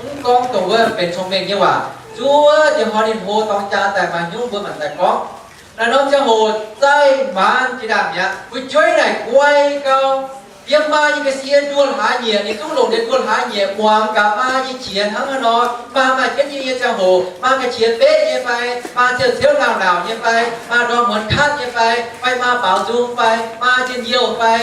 Mv gorngv dongh wuov benx cong-mengh nyei waac, zuov diex hnoi ninh hlo dorng jaa daaih maaih hnyouv mbuo manc daaih gorngv. Naaiv norm ziangh hoc zaih maanz jiex ndaangc mi'aqv. Fu'jueiv naaic guai gau. Yiem maa nyei ga'sie nduoh hlaax nyieqc, ninh zungv longc deix nduoh hlaax nyieqc muangx gaax maa nyei qiex hnangv haaix nor. Maa maaih jienv nyei nyei ziangh hoc, maa ga'qiex beqv nyei fai, maa ciouv-ciouv nauc-nauc nyei fai, maa ndorm muonz katv nyei fai, fai maa baaux nzung fai, maa njien-youh fai.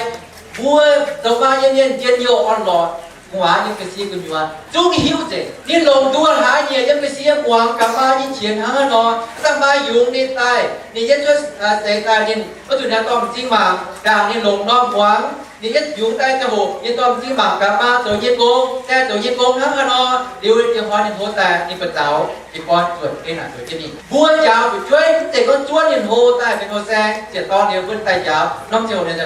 Mbuo zoux maa nyei mienh njien-youh orn-lorqc, gu'nguaaz nyei ga'sie gu'nyuoz zungv hiuv nzengc. Ninh longc nduoh hlaax nyieqc yiem ga'sie muangx gaax maa nyei qiex hnangv haaix nor. Dangh maa yungz ninh daaih, ninh yietv cuotv seix daaih, ninh oix zuqc naaiv dorh m'zing mangc, ndaangc ninh longc norm muangx, ninh yietv yungz daaih ziangh hoc, ninh dorh m'zing mangc gaax maa zoux nyei gong, daaih zoux nyei gong hnangv haaix nor. Liuz diex hnoi ninh hlo daaih, ninh buatc zaux jiez gorn zuotc ei naaic zoux jienv mingh. Mbuo njaaux fu'jueiv mv zeiz gorngv zuov ninh hlo daaih benx hlo saeng, ziec dorn liuz mbuo daaih njaaux, norm ziangh hoc ninh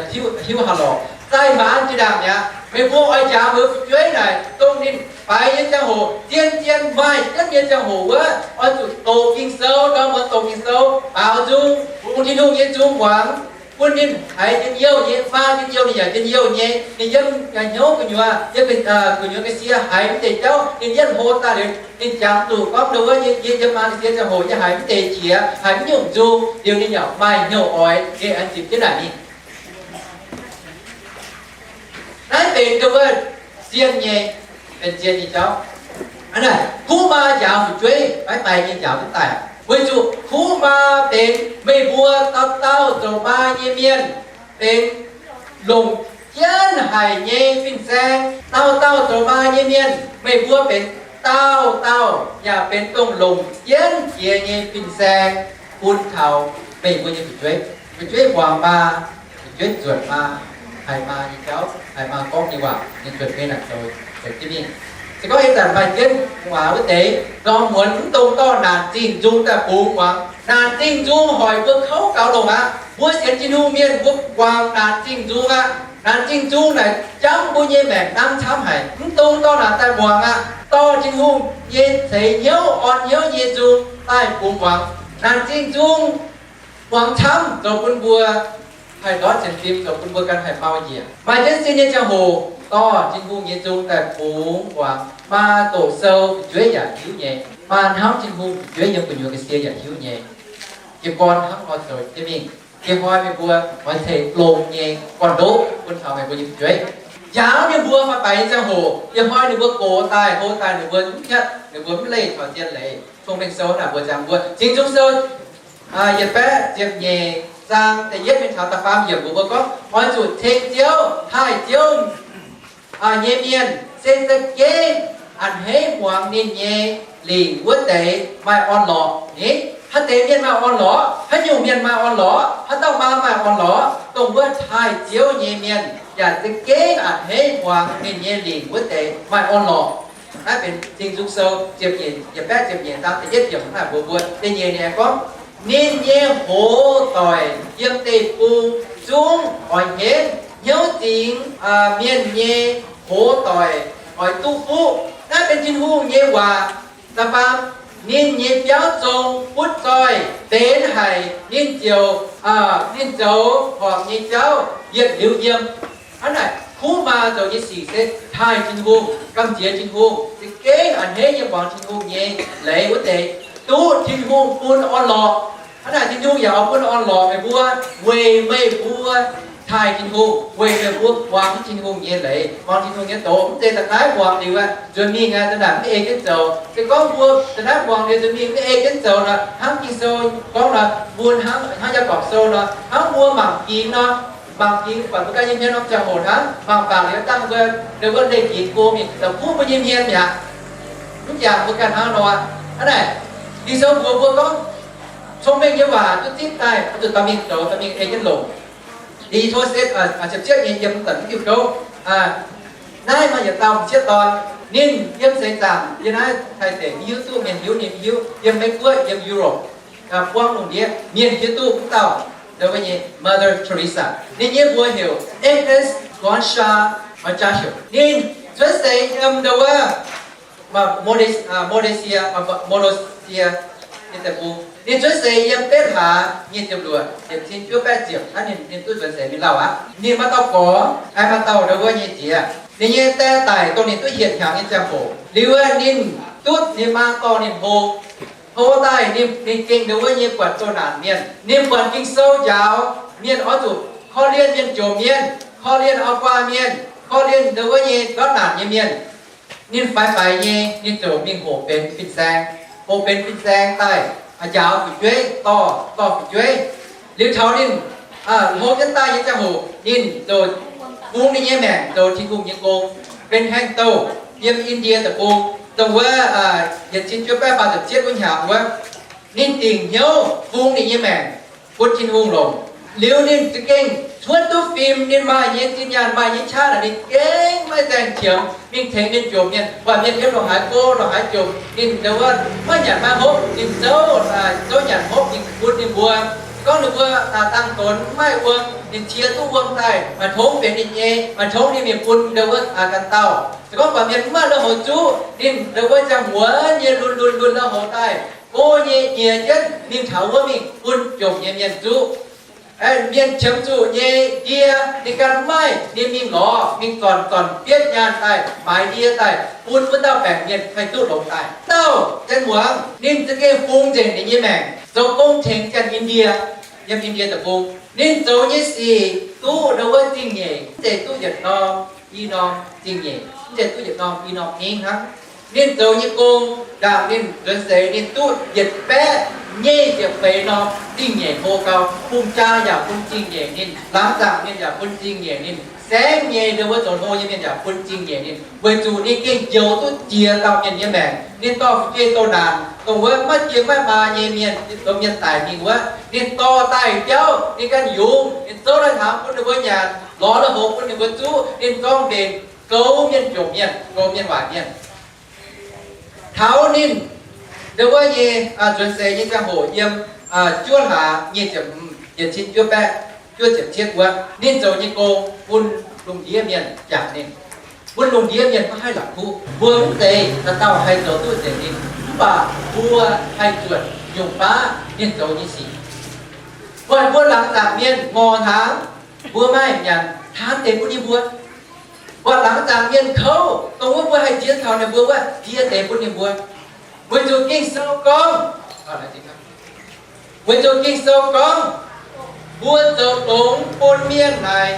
hiuv haaix lorqc. Zaih maanz jiex ndaangc mi'aqv. Meih mbuo oix njaaux mbuo fu'jueiv naaic, dongh ninh faix nyei ziangh hoc, zien-zien maaih jienv nyei ziangh hoc wuov, oix zuqc doqc Ging-Sou, ndorm muonz doqc Ging-Sou, baaux nzung, bungx Tin-Hungh nyei nzung muangx, bun ninh haiz njien-youh nyei, maa njien-youh ninh yaac njien-youh nyei. Ninh yiem hnyouv gu'nyuoz, yiem gu'nyuoz ga'sie haiz mv deix jauv, ninh yietv hlo daaih liuz, ninh jangx zuqc gorngv ndau wuov, yie yiem maa ga'sie ziangh hoc yie haiz mv deix qiex, haiz mv nyungc nzung, liuz ninh yaac maaih hnyouv oix ei aengx zipc jienv naaic mingh. Naaiv benx ndau wuov zien nyei, benx zien nyei jauv. Hnangv naaic, kuv maa njaaux fu'jueiv maiv baix nyei njaaux duqv daaih, weic zuqc kuv maa benx meih mbuo dauh dauh zoux maa nyei mienh benx longc jienv haic nyei fin-saeng. Dauh dauh zoux maa nyei mienh, meih mbuo benx dauh dauh yaac benx dongh longc jienv jiex nyei fin-saeng bun taux meih mbuo nyei fu'jueiv. Fu'jueiv muangx maa, fu'jueiv zuotc maa, haiz maa nyei jauv, haiz maa gorngv nyei waac, ninh zuotc mengh naaic zoux, zoux jienv mingh. Se gorngv ih zanc maaih jienv gu'nguaaz wuov deix, ndorm muonz mv dongh dorh naanc zingh nzung daaih bungx muangx. Naanc zingh nzung hoic mbuo kouv gaux longc aqv. Mbuo sienx Tin-Hungh mienh mbuo guangc naanc zingh nzung aqv. Naanc zingh nzung naaic jamv mbuo nyei maengc nanv camv haic. Mv dongh dorh naanc daaih muangx aqv. Dorh Tin-Hungh nyei ceix hnyouv, orn hnyouv nyei nzung daaih bungx muangx. Naanc zingh nzung muangx camv zoux bun mbuo haih ndortv sienx fim, zoux bun mbuo ganh haih mau njiec. Maaih jienv sin nyei ziangh hoc dorh Tin-Hungh nyei nzung daaih bungx muangx. Maa doqc sou fu'jueiv yaac hiuv nyei. Maa hnamv Tin-Hungh fu'jueiv yiem gu'nyuoz ga'sie yaac hiuv nyei. Jiez gorn hnangv nor zoux jienv mingh. Ih hnoi meih mbuo oix ceix longx nyei gorn-ndoqv bun taux meih mbuo nyei fu'jueiv. Njaaux ninh mbuo fai baix nyei ziangh hoc, ih hnoi ninh mbuo gox daaih, hlo daaih, ninh mbuo mv hietv, ninh mbuo mv leih taux zien leiz. Cong-mengh sou naaic mbuo ziangx mbuo Singx Nzung Sou yietc baeqv ziepc nyeic zaang da'yietv mingh taux da'faam yiemc mbuox mbuo gorngv, oix zuqc ceng Ziouv, taaih Ziouv nyei mienh se za'gengh a'hneiv muangx ninh nyei lingc wuov deix maaih orn-lorqc. Ni, haaix deix mienh maaih orn-lorqc? Haaix nyungc mienh maaih orn-lorqc? Haaix dauh maa maaih orn-lorqc? Dongh wuov taaih Ziouv nyei mienh yaac za'gengh a'hneiv muangx ninh nyei lingc wuov deix maaih orn-lorqc. Naaiv benx Singx Nzung Sou ziepc nyeic, yietc baeqv ziepc nyeic zaang da'yietv yiemc naaic mbuox mbuo. Da'nyeic ninh gorngv, ninh nyei hoz doic yiem deic-bung zungv oix henv, hnyouv zingx mienh nyei hoz doic oix duqv fuqv. Naaiv benx Tin-Hungh nyei waac. Da'faam, ninh nyei biauv zong butv zoih benx haic, ninh ziouc, ninh zoux horpc nyei jauv yietc liuz yiem. Hnangv naaic, kuv maa zoux nyei sic se taaih Tin-Hungh, gamh nziex Tin-Hungh, za'gengh a'hneiv nyei muangx Tin-Hungh nyei leiz wuov deix, duqv Tin-Hungh bun orn-lorqc. Hnangv naaic Tin-Hungh yaac oix bun orn-lorqc meih mbuo, weic meih mbuo taaih Tin-Hungh, weic meih mbuo muangx Tin-Hungh nyei leiz, muangx Tin-Hungh nyei doz. Mv zeiz da'naaiv muangx liuz aqv, nzuonx mingh aqv, da'naaiv mv ei jienv zoux. Se gorngv mbuo da'naaiv muangx liuz nzuonx mingh mv ei jienv zoux nor, hnangv Ging-Sou gorngv nor, mbuo hnangv, hnangv Yaagorpc Sou nor, hnangv mbuo mangc gingx nor, mangc gingx buatc mbuo ganh nyei hmien norm ziangh hoc hnangv, mangc baac liuz dangh mbuo, liuz mbuo leih gingx go mingh, da'kuv mbuo nyei hmien mi'aqv. Mv jangx mbuo ganh hnangv nor. Hnangv naaic, Ging-Sou mbuox mbuo gorngv, cong-mengh nyei waac duqv zipv daaih, oix zuqc dorh mingh zoux, dorh mingh ei jienv longc. Liuz tov setv, ziepc cietv nyei yiem daaih mv diuh gouv. Naaiv maaih yietc dauh m'sieqv dorn, ninh yiem seix zaangc yiem naaiv Taiv deic, mv hiuv duqv mienh hiuv ninh mv hiuv, yiem Meiv Guoqv, yiem Europe, buangv lungh ndiev, mienh hiuv duqv wuov dauh, ndau wuov nyei Mother Teresa. Ninh nyei mbuox heuc Agnes Guan Sha Maciasio. Ninh cuotv seix yiem ndau wuov Moles-, Molesia, Molesia nyei deic-bung. Ninh cuotv seix yiem betv hlaax nyic ziepc luoqc, ziepc cin juov baeqv ziepc hnangv, ninh duqv nzuonx seix mingh lauh aqv. Ninh maaih dauh gorx, maaih dauh ndau wuov nyei ziex. Ninh nyei die daic dongh ninh duqv hieh hnyangx nyei ziangh hoc. Liuz ninh duqv ninh maa dorh ninh hlo, hlo daaih ninh, ninh gengh ndau wuov nyei buatc doh naanc mienh. Ninh buatc Ging-Sou njaaux mienh oix zuqc korv-lienh mienh jomc mienh, korv-lienh auv-guaa mienh, korv-lienh ndau wuov nyei ndortv naanc nyei mienh. Ninh faix-faix nyei, ninh ziouc mingh hoqc benx fin-saeng. Hoqc benx fin-saeng daaih, njaaux fu'jueiv, dorh, dorh fu'jueiv. Liuz taux ninh hlo jienv daaih nyei ziangh hoc, ninh ziouc bungx ninh nyei maengc zoux Tin-Hungh nyei gong, benx haaix dauh, yiem Indie Deic-Bung, dongh wuov yietc cin juov baeqv faah ziepc cietv wuov hnyangx wuov, ninh dingc hnyouv bungx ninh nyei maengc bun Tin-Hungh longc. Liuz ninh za'gengh cuotv duqv fim, ninh maaih nyei zinh nyaanh, maaih nyei qaqv naaic, ninh gengh maiv nzaeng qiemx mingh tengx mienh jomc mienh. Buatc mienh yiem ndongc haaix go, ndongc haaix jomc, ninh ndau wuov maiv nyanc maiv hopv, ninh zouv, zouv nyanc hopv mingh bun ninh mbuo. Se gorngv ninh mbuo dangh donx maiv maaih wuom, ninh cie duqv wuom daaih, maaih tongv benx ninh nyei, maaih tongv ninh mingh bun ndau wuov ganh dauh. Se gorngv buatc mienh mv maaih lui-houx zuqv, ninh ndau wuov ziangh muonz nyei lunx lunx lunx lui-houx daaih, go nyei nyiex jienv mingh taux wuov mingh bun jomc nyei mienh zuqv. Mienh qiemx zuqc nyei ndie, ninh ganh mv maaih, ninh mingh lorz, mingh zornc, zornc bietv nyaanh daaih, maaiz ndie daaih bun wuov dauh baengc mienh haih duqv longx daaih. Dauh zien muangx, ninh za'gengh bungx nzengc ninh nyei maengc, zoux gong tengx Janx-Indie, yiem Indie Deic-Bung. Ninh zoux nyei sic duqv ndau wuov zingh nyeic, mv zeiz duqv yietc norm i norm zingh nyeic, mv zeiz duqv yietc norm i norm hingv hnangv. Ninh zoux nyei gong, ndaangc ninh nzuonx seix ninh duqv yietc baeqv nyei ziepc feix norm zingh nyeic hlo gau. Hungh jaa yaac bun zingh nyeic ninh, laangz zaangc mienh yaac bun zingh nyeic ninh, saengv nyei ndau wuov zoux hlo nyei mienh yaac bun zingh nyeic ninh, weic zuqc ninh gengh njoux duqv jiex dauh mienh nyei maengc. Ninh dorh fu'jueiv doh naanc, dongh wuov maiv diex maiv maa nyei mienh, zoux mienh daic mingh wuov, ninh dorh daaih jauv, ninh ganh yungz, ninh zouv lai-hnaangx bun ninh mbuo nyanc, lorz lui-houx bun ninh mbuo zuqv, ninh zorng-mbenc goux mienh jomc mienh, goux mienh waaic mienh. Taux ninh ndau wuov nyei nzuonx seix nyei ziangh hoc yiem juov hlaax nyic ziepc hmz, yietc cin juov baeqv juov ziepc cietv wuov, ninh zoux nyei gong bun lungh ndiev mienh jangx ninh, bun lungh ndiev mienh maiv haih la'kuqv. Mbuo mv zeiz dauh dauh haih zoux duqv nzengc ninh, mv baac mbuo haih zuotc nyungc baav ninh zoux nyei sic. Buatc mbuo laangz zaangc mienh ngorc hnaangx, mbuo maaih nyanc, taan deix bun ninh mbuo. Buatc laangz zaangc mienh kouv, dongh wuov mbuo haih ziex taux ninh mbuo wuov, ziex deix bun ninh mbuo. Weic zuqc Ging-Sou gorngv, weic zuqc Ging-Sou gorngv, mbuo zoux longx bun mienh naaic,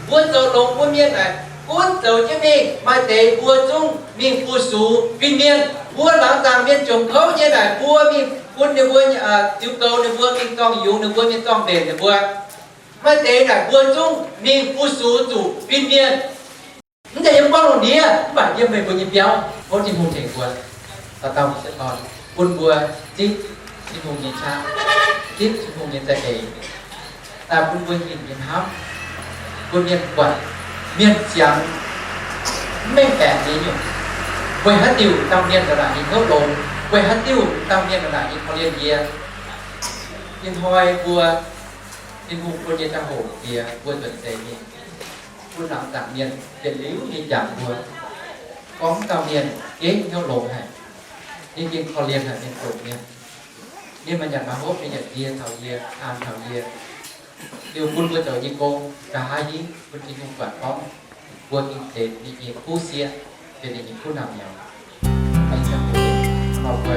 mbuo zoux longx bun mienh naaic, gunv zoux jienv mingh, maaih deix mbuo zungv mingh fu-sux fin-mienh. Mbuo laangz zaangc mienh jomc kouv nyei naaic, mbuo mingh bun ninh mbuo ziux goux ninh mbuo, mingh zorng-yungz ninh mbuo, mingh zorng-mbenc ninh mbuo. Maaih deix naaic mbuo zungv mingh fu-sux zuqc fin-mienh. Mv zeiz yiem gorngv lungh ndiev, mv baac yiem meih mbuo nyei biauv, tov Tin-Hungh tengx mbuo, dauh dauh mienh, bun mbuo zipv Tin-Hungh nyei qaqv, zipv Tin-Hungh nyei za'eix, daaih bun mbuo hinc nyei hnamv, bun mienh buatc, mienh siangx mv mengh baeqc nyei nyungc. Weic haaix diuc dauh mienh naaic nyei hnyouv longx? Weic haaix diuc dauh mienh naaic nyei korv-lienh yie? Ih hnoi mbuo Tin-Hungh bun nyei ziangh hoc jiex, mbuo nzuonx seix mingh, bun laangz zaangc mienh yietc liuz nyei jangx mbuo, gorngv dauh mienh gengh hnyouv longx haic, ninh gengh korv-lienh haic, ninh longx mienh. Ninh maaih nyanc maaih hopv, ninh yaac ndie taux yie, aan taux yie. Liuz bun mbuo zoux nyei gong nqa'haav hingv bun Tin-Hungh buatc gorngv mbuo gengh benx ninh nyei kuv sieqv, benx ninh nyei kuv naamh nyouz. Mbuo